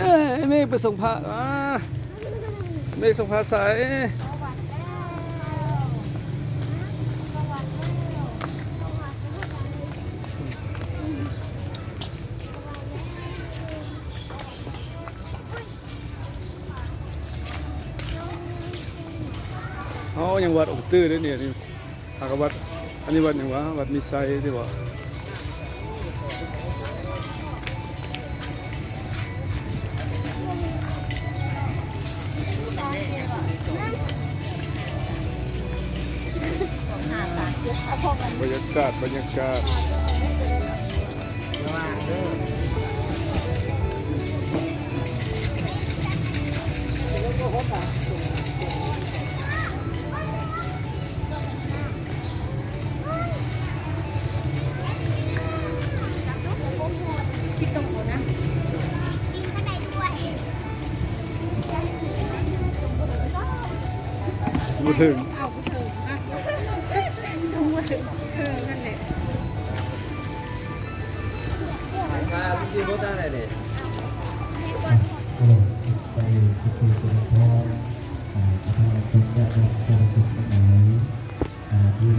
ເອີຍ ແມ່ໄປສົ່ງພະ ອາ ແມ່ສົ່ງພະໃສ? ເຮົາຍັງວັດອົງຕື້ເດ້ນີ້ ອັນນີ້ຫາກະວັດ ອັນນີ້ວັດຫຍັງວະ? ວັດມີໄຊຕິຫວາ? ບັນຍາກາດ ບັນຍາກາດ. ບໍ່ເຖິງ ເອີ ນັ້ນແຫຼະ. ໄປພິທີບຸນທາງໃດນີ້? ໄປພິທີບຸນທາງ ອ່າ ທາງເປັນຍາດສາທາລະຊົນທັງຫຼາຍ ອ່າ ທີ່